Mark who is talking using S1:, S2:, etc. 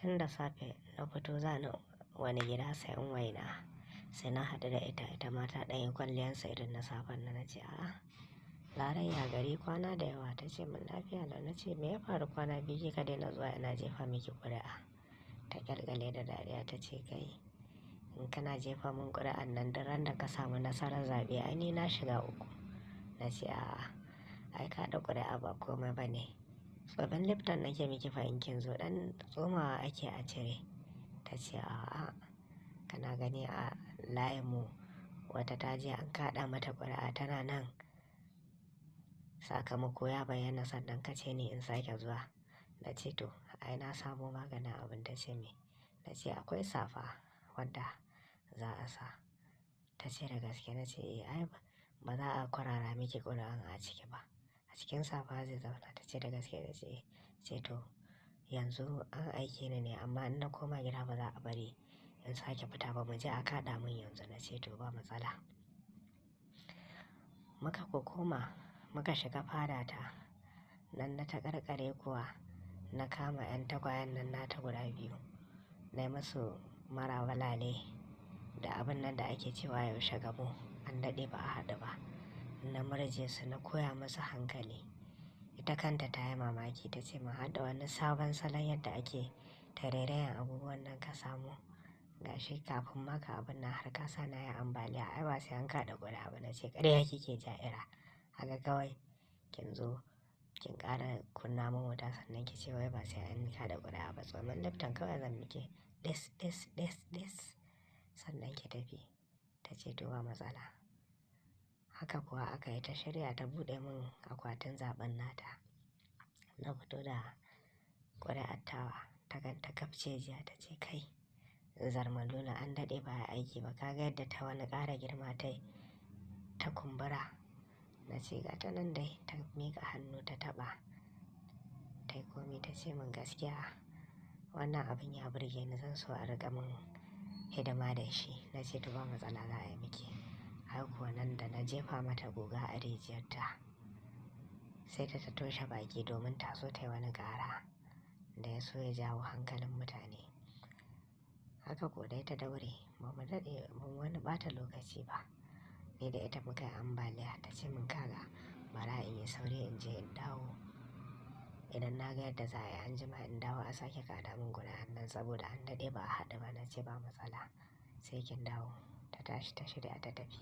S1: Tun da safe na fito za ni wani gida sayan waina, sai na haɗu da ita, ita ma ta ɗan yi kwalliyarsa irin na safen nan. Na ce, "A'a, Larai ya gari kwana da yawa." Ta ce min lafiya lau. Na ce, "Me ya faru kwana biyu kika daina zuwa ina jefa miki ƙuri'a?" Ta ƙyalƙyale da dariya ta ce, "Kai, in kana jefa mun ƙuri'an nan duk ran da ka samu nasarar zaɓe ai ni na shiga uku." Na ce, "A'a, ai kaɗa ƙuri'a ba komai ba ne. Tsoron Lipton nake miki fa in kin zo ɗan tsomawa ake a cire." Ta ce, "A'a, kana gani a layinmu wata ta je an kaɗa mata ƙuri'a tana nan. Sakamako ya bayyana sannan ka ce ni in sake zuwa." Na ce to, ai na samo maganin abin. Ta ce me? Na ce akwai safa wadda za a sa. Ta ce da gaske? Na ce eh, ai ba za a kwarara miki ƙuri'an a ciki ba. A cikin safa zai zauna. Ta ce da gaske? Na ce eh. Ce to, yanzu an aike ni ne amma in na koma gida ba za a bari in sake fita ba. Mu je a kaɗa mun yanzu. Na ce to ba matsala. Muka ko koma muka shiga fada ta. Nan na taƙarƙare kuwa na kama 'yan tagwayen nan nata guda biyu. Na yi musu maraba lale da abun nan da ake cewa yaushe gamo an daɗe ba a haɗu ba. Na murje su na koya musu hankali. Ita kanta ta yi mamaki ta ce mun har da wani sabon salon yadda ake tarairayan abubuwan nan ka samu. Gashi kafin ma ka abun nan har ka sa na yi ambaliya ai ba sai an kaɗa ƙuri'a ba. Na ce ƙarya kike ja'ira. Haka kawai kin zo kin ƙara kunna mun wuta sannan ki ce wai ba sai an kaɗa ƙuri'a ba. Tsoman Lipton kawai zan miki ɗis ɗis ɗis ɗis sannan ki tafi. Ta ce to ba matsala. Haka kuwa aka yi ta shirya ta buɗe mun akwatin zaɓen nata. Na fito da ƙuri'ar tawa ta ganta kafcejiya ta ce kai, zarmaluna an daɗe ba a aiki ba. Ka ga yadda ta wani ƙara girma tai ta kumbura. Na ce ga ta nan dai. Ta miƙa hannu ta taɓa. Tai komi ta ce mun gaskiya wannan abin ya burge ni zan so a riƙa mun hidima da shi. Na ce to ba matsala za a yi miki. Ai kuwa nan da na jefa mata guga a rijiyarta sai ta toshe baki domin ta so ta yi wani ƙara da ya so ya jawo hankalin mutane. Haka ko dai ta daure ba mu daɗe ba mu wani ɓata lokaci ba. Ni da ita muka yi ambaliya. Ta ce mun kaga bara in yi sauri in je in dawo. Idan na ga yadda za a yi anjima in dawo a sake kaɗa mun ƙuri'an nan saboda an daɗe ba a haɗu ba. Na ce ba matsala sai kin dawo. Ta tashi ta shirya ta tafi.